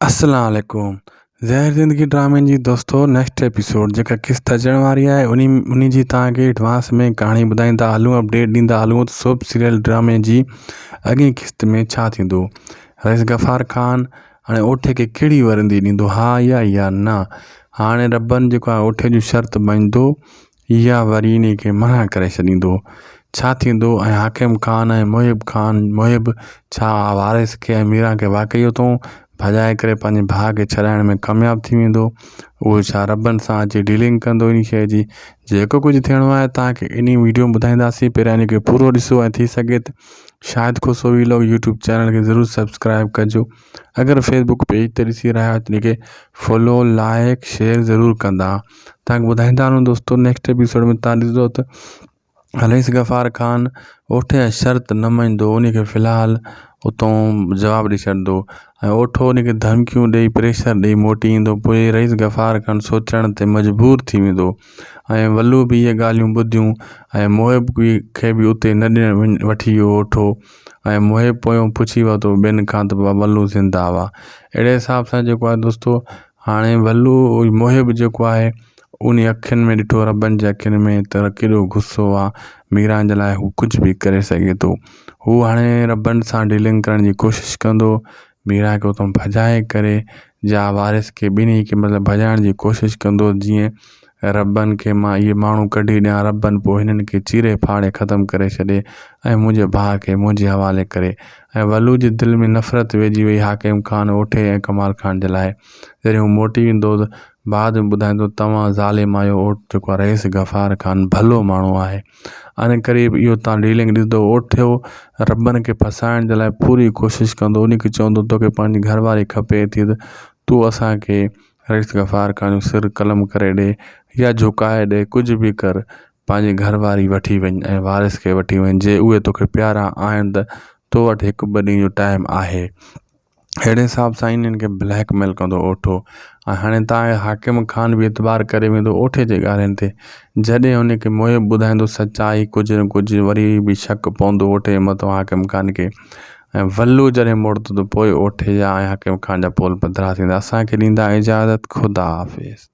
السلام عليڪم زهر زندگي ڊرامي جي دوستو نيڪسٽ ايپيسوڊ جيڪا قسط اچڻ واري آهي انهي انهي جي توهان کي ايڊوانس ۾ ڪهاڻي ٻڌائيندا هلون اپڊيٽ ڏيندا هلون ته سوپ سيريل ڊرامي جي اڳين قسط ۾ ڇا ٿيندو رئيس غفار خان هاڻي اوٺي کي ڪهڙي ورندي ڏيندو ها يا يا نه هاڻي ربن جيڪو آهي اوٺي جو شرط مڃندو يا وري انهي کي منع ڪري ڇڏيندو. ڇا ٿيندو ۽ حاڪم خان ۽ محب خان محب ڇا وارث کي ۽ ميران کي واقعي اتون ڀڄائي ڪري پنهنجي ڀاء کي ڇڏائڻ ۾ ڪامياب ٿي ويندو؟ اهو ڇا ربن سان اچي ڊيلنگ ڪندو انهي شيء جي؟ جيڪو ڪجهه ٿيڻو آهي توهان کي انهي ويڊيو ۾ ٻڌائينداسين پهريان انهي کي پورو ڏسو ۽ ٿي سگهي ته Shahid Khoso vlog YouTube channel کي ضرور سبسڪرائب ڪجو اگر فيسبوڪ پيج تي ڏسي رهيا آهيو ته ان کي فالو لائڪ شيئر ضرور ڪندا تان کي ٻڌائيندا هلون دوستو نيڪسٽ ايپيسوڊ ۾ تان ڏسندو ته رئيس غفار خان اوٺي جا شرط نه مڃندو ان کي في الحال اتون جواب ڏئي ڇڏندو ۽ اوٺو ان کي ڌمڪيون ڏئي پريشر ڏئي موٽي ايندو پوء رئيس غفار خان سوچڻ تي مجبور ٿي ويندو ۽ ولو به اهي ڳالهيون ٻڌيون ۽ محب کي به اتي نه ڏيڻ وٺي ويو اوٺو ۽ محب پويون پڇي ورتو ٻين کان ته بابا ولو زنده آ اهڙي حساب سان جيڪو آهي دوستو هاڻي ولو محب جيڪو آهي انهي اکين ۾ ڏٺو ربن جي اکين ۾ ته ڪيڏو غصو آ ميران جي لاء هو ڪجهه به ڪري سگهي ٿو هو هاڻي ربن سان ڊيلنگ ڪرڻ جي ڪوشش ڪندو ميران کي اتان ڀڄائي ڪري يا وارث کي ٻنهي کي مطلب ڀڄائڻ جي ڪوشش ڪندو جيئن ربن کي مان اهي ماڻهو ڪڍي ڏيان ربن پوء هنن کي چيري ڦاڙي ختم ڪري ڇڏي ۽ منهنجي ڀاء کي منهنجي حوالي ڪري ۽ ولو جي دل ۾ نفرت ويهجي وئي حاڪم خان اوٺي ۽ ڪمال خان جي لاء. جڏهن هو موٽي ايندو ته بعد ۾ ٻڌائيندو توهان ظالم آهيو اوٺ جيڪو آهي رئيس غفار خان ڀلو ماڻهو آهي. ان قريب اهو تان ڊيلنگ ڏسندو اوٺيو ربن کي ڦاسائڻ جي لاء پوري ڪوشش ڪندو ان کي چوندو توکي پنهنجي گهر واري کپي ٿي ته تون اسان کي رئيس غفار خان جو سر قلم ڪري ڏي يا جهڪائي ڏي ڪجهه به ڪر پنهنجي گهر واري وٺي وڃ ۽ وارث کي وٺي وڃ جي اهي توکي پيارا آهن ته تو وٽ هڪ ٻه ڏينهن جو ٽائيم آهي اهڙي حساب سان انهن کي بليڪ ميل ڪندو اوٺو ۽ هاڻي تان حاڪم خان به اعتبار ڪري ويندو اوٺي جي ڳالهين تي جڏهن هن کي محب ٻڌائيندو سچائي ڪجهه نه ڪجهه وري به شڪ پوندو اوٺي مٿان حاڪم خان کي ۽ ولو جڏهن مڙندو ته پوء اوٺي جا ۽ حاڪم خان جا پول پڌرا ٿيندا اسان کي ڏيندا اجازت خدا حافظ.